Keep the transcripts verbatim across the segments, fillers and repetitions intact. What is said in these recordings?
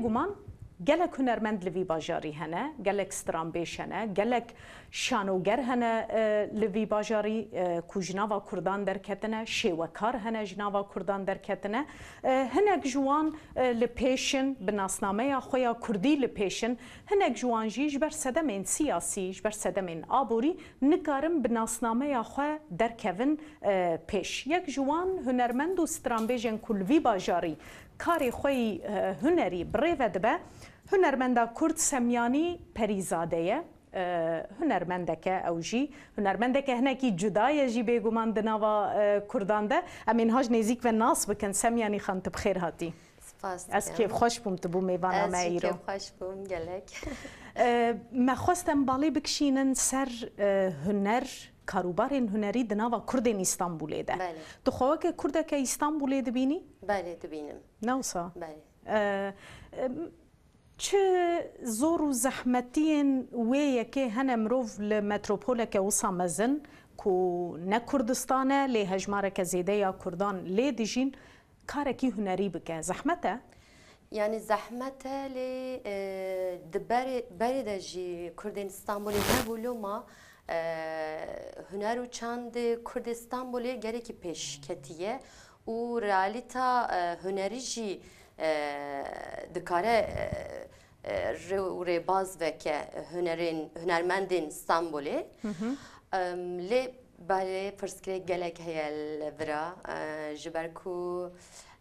Guman, gelek hunermend li vî bajarî hene, gelek stranbêj hene, gelek şanoger hene, e, li vî bajarî, e, ku ji nava Kurdan derketine, şêwekar hene ji nava Kurdan derketine. E, hinek ji wan, e, li pêş in, bi nasnameya xwe ya Kurdî li pêş in, hinek ji wan jî ji ber sedemên siyasî, ji ber sedemên aborî nikarin bi nasnameya xwe derkevin, e, pêş. Yek ji wan hunermend û stranbêjên ku li vî bajarî karê xwe yî, e, hunerî bi rê ve dibe, hunermenda Kurd Semyanî Perîzade ye. E, hunermendeke ew jî, hunermendeke hinekî cuda ye jî bêguman di nava, e, Kurdan de. Em ê niha ji nêzîk ve nas bikin. Semyanî xan, tu bi xêr hatî. Spas dikim. Ez kêfxweş bûm tu bû mêvana me îro. Ez jî kêfxweş bûm gelek. E, me xwest em balê bikişînin ser, e, huner, karûbarên hunerî di nava Kurdên Îstanbulê de. Belê. Tu xwe weke Kurdeke Îstanbulê dibînî? Belê, dibînim. Ne wisa? Belê. E, e, çi zor û zehmetiyên wê yekê hene mirov li metropoleke wisa mezin ku ne Kurdistan e, lê hejmareke zêde ya Kurdan lê dijîn, karekî hunerî bike? Zehmet e? Yani zehmet e, lê, e, di berê, berê de jî Kurdên Stenbolê hebû, loma, e, huner û çandê Kurdê Stenbolê gerekî pêş ketiye û realîta, e, hunerî jî, e, dikare, e, e, rê û rêbaz veke hunerên, hunermendên Stenbolê. Em, lê belê pirsgirêk gelek heye li vira, e, ji ber ku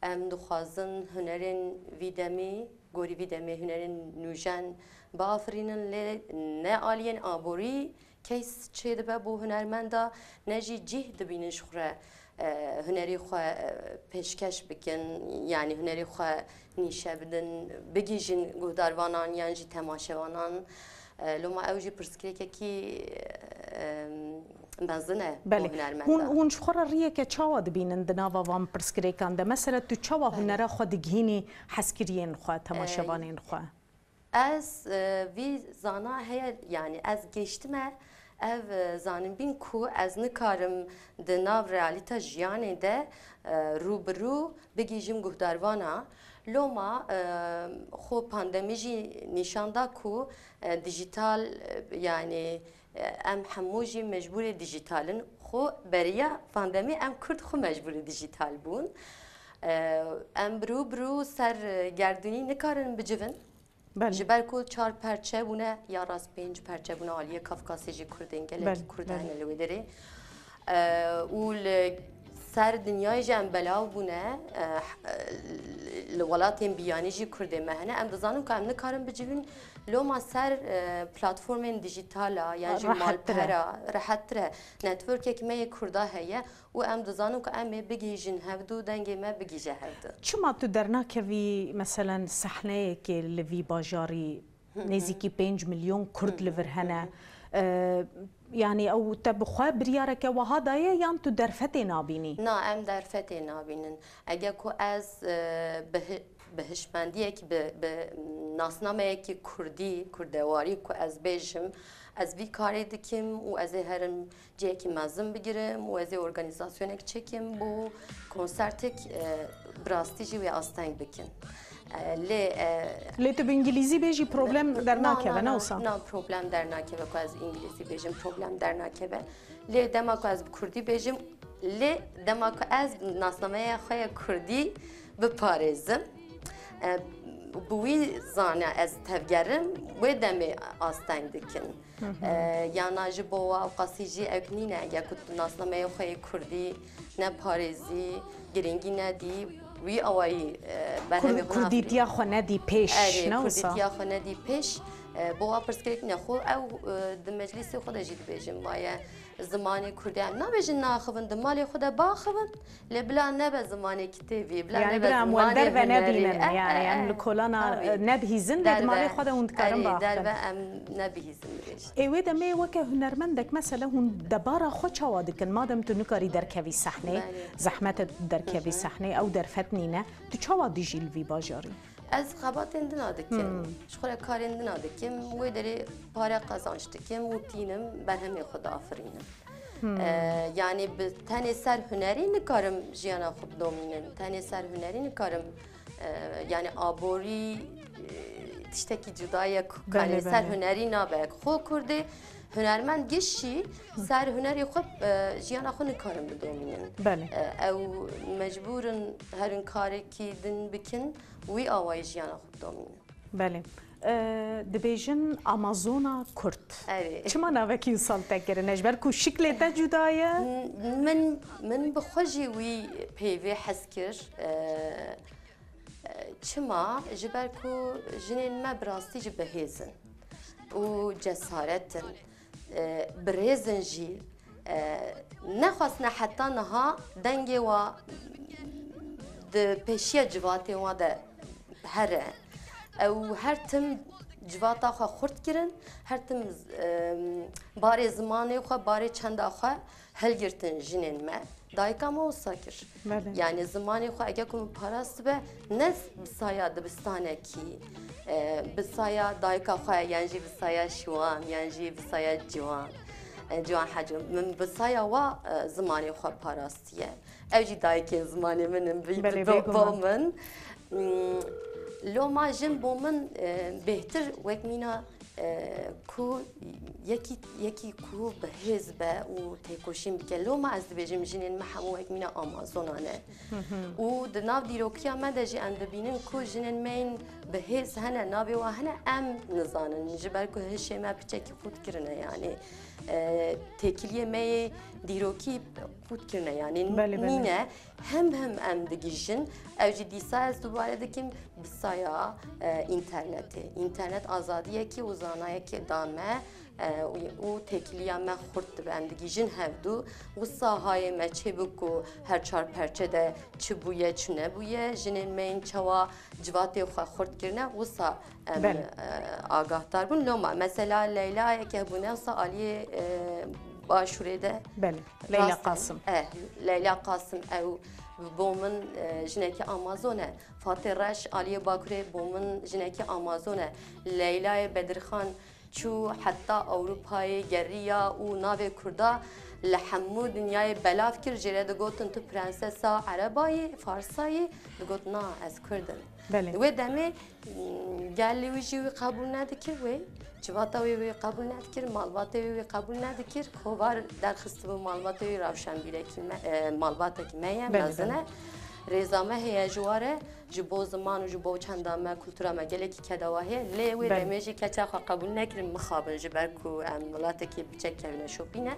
em dixwazin hunerên vî demî, gorî vî demê hunerên nûjen biafirînin, lê ne aliyên aborî case çêdibe bo hunermenda, ne jî cih dibînin ji xwe re, e, hunerî xwe, e, pêşkeş bikin, yanî hunerî xwe nîşe bidin, bigihîjin guhdarvanan yan jî temaşevanan. E, loma ew jî pirsgirêkekî, e, mezin e bo hunermenda. Belê. Hûn, hûn ji xwe re riyeke çawa dibînin di nava van pirsgirêkan de? Mesela tu çawa hunera xwe digihînî hezkiriyên xwe, temaşevanên xwe? Ez, e, vî zana heye, yanî ez gêştime ev, e, zanînbîn ku ez nikarim di nav realîta jiyanê de, e, rû bi rû bigihîjim guhdarvana. Loma, e, xwe pandemî jî nîşan da ku, e, dijîtal, e, yanî, e, em hemû jî mecbûrê dijîtal in. Xwe beriya pandemî em Kurd xwe mecbûrê dijîtal bûn. E, em bi rû bi rû ser, e, gerdûnî nikarin bicivin. Belê. Ji ber ku çar perçe bûne, ya rast pênc perçe bûne, aliyê Kafkasê jî Kurdên, gelekî Kurd hene li wê derê. E, û li ser dinyayê jî em belav bûne, e, li welatên biyanî jî Kurdê me hene. Em dizanin ku em nikarin bicivîn loma ser, e, platformên dijîtal a, yan jî malper a, rehettir e. Networkek me yê Kurda heye. Û em dizanin ku em ê bigihîjin hevdu, dengê me bigihîje hevdu. Çima tu dernakevî, meselen, sehneyekê li vî bajarî, nêzîkî pênc milyon Kurd li vir hene? E, yanî ew te bi xwe biryareke wiha daye yan tu derfetê nabînî? Na, em derfetê nabînin. Eger ku ez, e, bi hi-, bi hişmendiyek, bi, bi nasnameyekî Kurdî, Kurdewarî ku ez bêjim, ez vî karê dikim û ez ê herim cihekî mezin bigirim û ez ê organîzasyonekî çêkim bo konsertek, e, bi rastî jî wê asteng bikin. E, lê, e, Lê tu bi îngilîzî bêjî problem dernakeve, ne wisa? Na, problem dernakeve ku ez îngilîzî bêjim, problem dernakeve. Lê dema ku ez bi kurdî bêjim, lê dema ku ez nasnameya xwe ya kurdî biparêzim, e, bi wî zana ez tevgerim, wê demê asteng dikin. E, yana ji bo we ewqasî jî ewk nîne, eger ku tu nasnameya xwe yê kurdî neparêzî, girîngî nedî, wî awayî, e, berhemê xwe nafirî. Kurdîtiya xwe nedî pêş, ne wisa? Erê, kurdîtiya xwe nedî pêş, e, bo we pirsgirêk nîne. Xwe ew, e, di meclîsê xwe de jî dibêjin, maye zimanê kurdî em nabêjin naxivin, di malê xwe de baxivin. Lê bila nebe zimanê kitêbî, bila nebe zimanê hunerî. Yanî bila em wenderve nebînin, e, yanî e, em li kolana, e, nebihîzin, lê di malê xwe de hûn dikarin biaxivin. Derve em nebihîzin dibêjin. Ê wê demê weke hunermendek, mesele hûn debara xwe çawa dikin? Madem tu nikarî derkevî sehnê, zehmet e tu derkevî sehnê, ew derfet nîne, tu çawa dijî li vî bajarî? Ez xebatên din a dikim, ji xwe re karên din a dikim, wê derê pare qezanç dikim û tînim berhemê xwe diafirînim. E, yanî bi tenê ser hunerî nikarim jiyana xwe bidomînim. Tenê ser hunerî nikarim, e, yanî aborî, e, tiştekî cuda ye ku Belê, kanî ser belê. hunerî nabe. Xwe Kurdê hunermend giş jî ser hunerê xwe, e, jiyana xwe nikarin bidomînin. Belê. E, ew mecbûr in herin karekî din bikin, wî awayî jiyana xwe bidomînin. Belê. E, dibêjin Amazona Kurd. Erê. Çima navekî wisal te kirine? Ji ber ku şiklê te cuda ye? Min, min bi xwe jî wî peyvê hez kir. E, e, çima? Ji ber ku jinên me bi rastî jî bihêz in û cesaret in. E, birêz in jî, e, nexwestine heta niha dengê wa di pêşiya civatê wa de here. Ew her tim civata xwe xurt kirin, her tim, e, barê zimanê xwe, barê çenda xwe hilgirtin jinên me. Dayika me wisa kir. Belê. Yani zimanê xwe ege ku min parastibe, ne bi saya dibistanekî, e, bi saya dayika xwe, yan jî bi saya Şiwan, yan jî bi saya Ciwan, e, Ciwan Hacı. Min bi saya wa, e, zimanê xwe parastiye. Ew jî dayikên zimanê min in, bi, Belê, bi, bo, bêguman. bo min. Hmm, loma jin bo min, e, bêhtir wek mîna e, ku yekî, yekî ku bi hêz be û têkoşîn bike. Loma ez dibêjim jinên me hemû wek mîna Amazona ne. Hı hı. Û di nav dîrokiya me de jî em dibînin ku jinên me yên bi hêz hene, navê wa hene, em nizanin. Ji ber ku hişê me piçekî qût kirine, yanî, e, têkiliyê me yê dîrokî qût kirine, yanî Belê, belê. nîne. Hem hem em digihîjin. Ew jî dîsa ez dubare dikim bi saya, e, înternetê. Înternet azadiyekî û zanayekê da me, e, û, û têkiliya me xurt dibe. Em digihîjin hevdû. Wisa hayê me çêbû ku her çar perçe de çi bûye, çi nebûye, jinên me yên çawa civatê xwe xurt kirine, wisa em, Belê. e, agahdar bûn. Loma, mesela Leylayeke hebûne wisa aliyê, e, Başûrê de Belê. Leyla Rast e. Qasim. Eh, Leyla Qasim ew bo min, e, jinekî Amazon e. Fatê Reş aliyê Bakurê bo min jinekî Amazon e. Leylayê Bedirxan çû heta Ewropayê geriya û navê Kurda li hemû dinyayê belav kir. Jê re digotin tu prensesa Ereba yî, Farsa yî. Digot na, ez Kurd im. Belê. Di wê demê, mm, gelê wî jî wî qebûl nedikir wê. Civata wê wî qebûl nedikir, malbatê wî wî qebûl nedikir. Kovar derxistibû malbatê wî, rewşenbîrekî me, e, malbatekî me ye, Belê, mezin e. belê. Rêza me heye ji wa re, ji bo ziman û ji bo çanda me, kultura me gelekî keda wa heye. Lê wê Belê. demê jî keça xwe qebûl nekirin, mixabin, ji ber ku em welatekî piçek kevneşopî ne.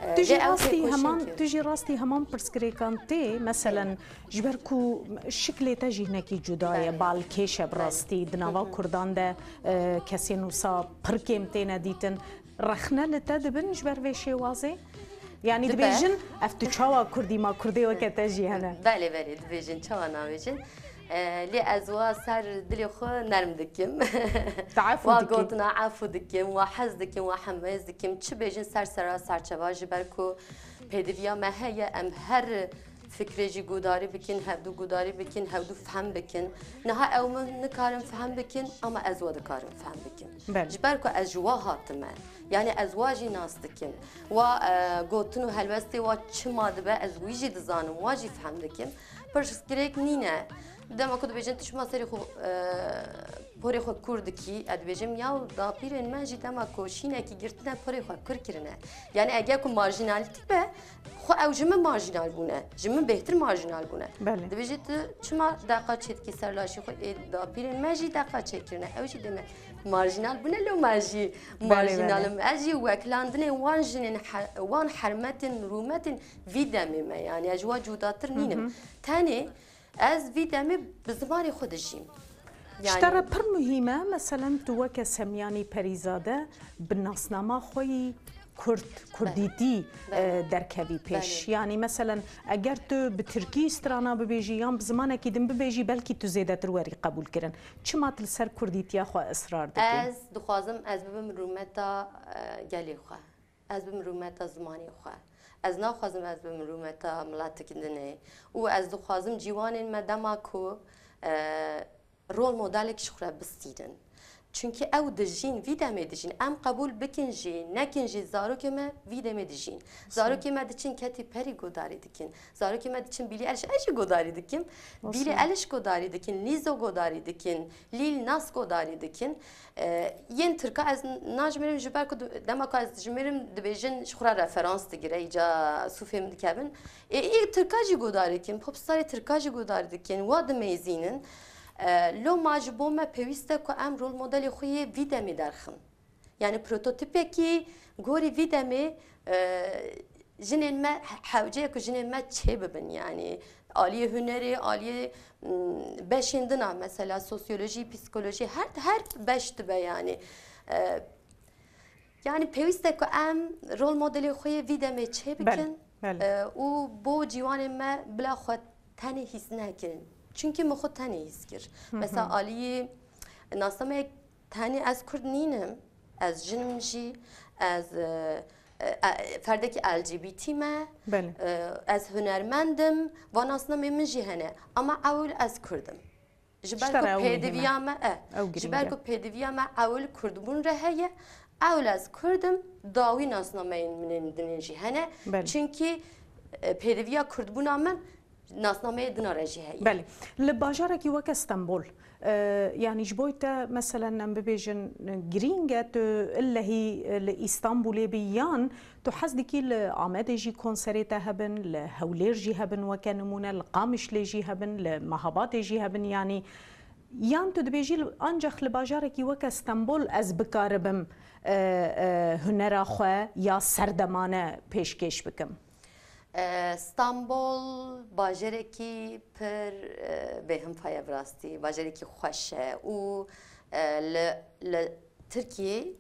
E, Tu jî lê ew rastî têkoşîn heman, kir. tu jî rastî heman pirsgirêkan tê, meselen, Belê. ji ber ku şiklê te jî hinekî cuda ye, Belê. balkêş e bi Belê. rastî, di nava Hı hı. Kurdan de, e, kesên wisa pir kêm têne dîtin. Rexne li te dibin ji ber vê şêwazê? Yanî Dibe. dibêjin, ev tu çawa Kurdî ma Kurdê weke te jî hene? Belê, belê, dibêjin, çawa nabêjin? E, lê ez wa ser dilê xwe nerm dikim. Te efû Wa dikî? gotina efû dikim, wa hez dikim, wa hemêz dikim. Çi bêjin ser sera serçeva, ji ber ku pêdiviya me heye, em her fikrê jî gudarî bikin, hevdû gudarî bikin, hevdû fehm bikin. Niha ew min nikarin fehm bikin, ama ez wa dikarim fehm bikim. Belê. Ji ber ku ez ji wa hatime. Yani ez wa jî nas dikim. Wa, e, gotin û helwestê wa çima dibe, ez wî jî dizanim, wa jî fehm dikim. Pirsgirêk nîne. Dema ku dibêjin tu çima serê xwe, e, porê xwe kûr dikî, ez dibêjim, yaw dapîrên me jî dema ku şînekî girtine porê xwe kûr kirine. Yani eger ku marjinalîtî be, xwe ew ji min marjinal bûne, ji min bêhtir marjinal bûne. Belê. Dibêjî tu çima deqa çêdikî ser laşê xwe, ê dapîrên me jî deqa çêkirine, ew jî dê me marjinal bûne, loma ez jî Belê, marjinal belê. im. Ez jî wekilandinê wan jinên he-, wan hermetên, rûmetên vî demê me, yani ez ji wan cudatir nînim. Hı hı. Tenê ez vî demê bi zimanê xwe dijîm. Ji te re Yani pir muhîm e, meselen tu weke Semyanî Perîzade bi nasnama xwe yî Kurd, Kurdîtî, Belê. e, derkevî pêş. Belê. Yanî meselen eger tu bi tirkî strana bibêjî yan bi zimanekî din bibêjî, belkî tu zêdetir werî qebûl kirin. Çima tu li ser kurdîtiya xwe israr dikî? Ez dixwazim ez bibim rûmeta, e, gelê xwe. Ez bibim rûmeta zimanê xwe. Ez naxwazim ez bibim rûmeta miletekî dinê. Û ez dixwazim ciwanên me dema ku, e, rol modelek ji xwe re bistînin. Çunkî ew dijîn, vî demê dijîn. Em qebûl bikin jî, nekin jî, zarokê me vî demê dijîn. Zarokê me diçin ketî perî godarî dikin. Zarokê me diçin Billie Eilish, ez jî godarî dikim. Billie Eilish godarî dikin, Lizzo godarî dikin, Lil Nas godarî dikin. E, yên Tirka ez najimêrim ji ber ku di-, dema ku ez dijimêrim dibêjin ji xwe re referans digire, îca sûfê min dikevin. Ê, ê Tirka jî godarî dikin, popstarê Tirka jî godarî dikin, wa dimeyzînin. E, loma ji bo me pêwîst e ku em rol modelê xwe yê vî demê derxin. Yani prototipekî gorî vî demê, e, jinên me he-, hewce ye ku jinên me çê bibin. Yani aliyê hunerê, aliyê, m, beşên din a, mesela sosyolojî, psîkolojî, her, her beş dibe yani. E, yani pêwîst e ku em rol modelê xwe yê vî demê çê bikin. Belê, belê. E, û bo ciwanên me bila xwe tenê hîs nekin. Çunkî min xwe tenê hîs kir. Hı hı. Mesela aliyê nasnameyê tenê ez Kurd nînim, ez jin im jî, ez, e, e, e, ferdekî L G B T me, Belê. e, ez hunermend im, va nasnameyê min jî hene. Ama ewil ez Kurd im. Ji ber Ji te ku re ew muhîm e. pêdiviya me, e, Ew ji girîng ber e. ku pêdiviya me ewil Kurdbûn re heye, ewil ez Kurd im, dawî nasnameyên min ên din jî hene. Belê. Çunkî, e, pêdiviya Kurdbûna min nasnameyê dina re jî heye. Belê. Li bajarekî weke Stenbol, e, yanî ji bo te meselen em bibêjin, e, girîng e tu illehî, e, li Îstanbulê bî yan tu hez dikî li Amedê jî konserê te hebin, li Hewlêr jî hebin weke nimûne, li Qamişlê jî hebin, li Mehabatê jî hebin, yanî yan tu dibêjî li, ancax li bajarekî weke Stenbol ez bikaribim, e, e, hunera xwe ya serdemane pêşkêş bikim? E, Stanbol bajarekî pir, e, bêhimpa ye bi rastî. Bajarekî xweş e û, e, li, li Tirkiyê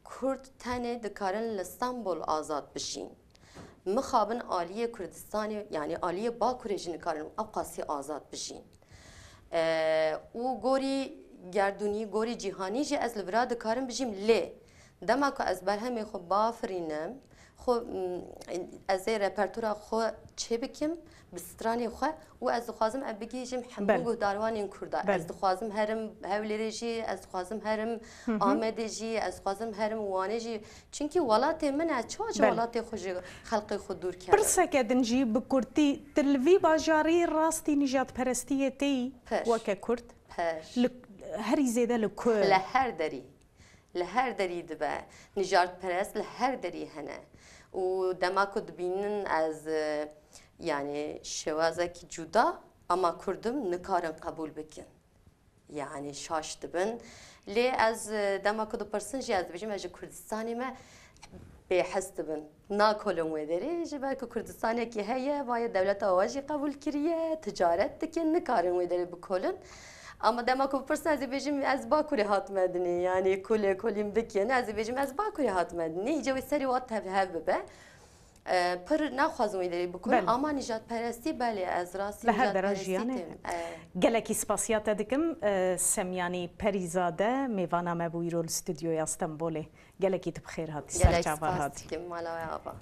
Kurd tenê dikarin li Stanbol azad bijîn. Mixabin aliyê Kurdistanê, yanî aliyê Bakurê jî nikarin ew qasî azad bijîn. E, û gorî gerdûnî, gorî cîhanî jî ez li vira dikarim bijîm. Lê dema ku ez berhemê xwe bafirînim, xwe, m, ez ê repertora xwe çêbikim bi stranê xwe û ez dixwazim ev bigihîjim hemû Belê. guhdarwanên Kurda. Belê. Ez dixwazim herim Hewlêrê jî, ez dixwazim herim Hı hı. Amedê jî, ez dixwazim herim Wanê jî. Çunkî welatê min e, çawa ji Belê. welatê xwe ji xelkê xwe dûr kevim? Pirseke din jî bi kurtî, tu li vî bajarî rastî nîjadperestiyê tê yî Pir. weke Kurd? Pir. Li, herî zêde li ku? Li her derî. Li her derî dibe. Nîjadperest li her derî hene. Û dema ku dibînin ez, e, yani şêwazekî cuda, ama Kurd im, nikarin qebûl bikin. Yani şaş dibin. Lê ez, e, dema ku dipirsin jî ez dibêjim, ez ji Kurdistanê me bêhes dibin. Nakolin wê derê, ji ber ku Kurdistanekî heye, vaye dewleta we jî qebûl kiriye, ticaret dikin, nikarin wê derê bikolin. Ama dema ku bipirsin, ez ê bêjim, ez Bakurê hatime dinê, yani ku lêkolîn bikin, ez ê bêjim, ez Bakurê hatime dinê. Îca wê serê we tev hev bibe. E, pir naxwazin wê derê bikolin, Belê. ama nîjadperestî, belê, ez rastî Li her dera nîjadperestî jiyanê. têm. E. Gelekî spasiya te dikim, e, Semyanî Perîzade, mêvana me bû îro li stûdyoya Stenbolê. Gelekî tu bi xêr hatî, Gelek serçava spas hatî. dikim, mala we ava.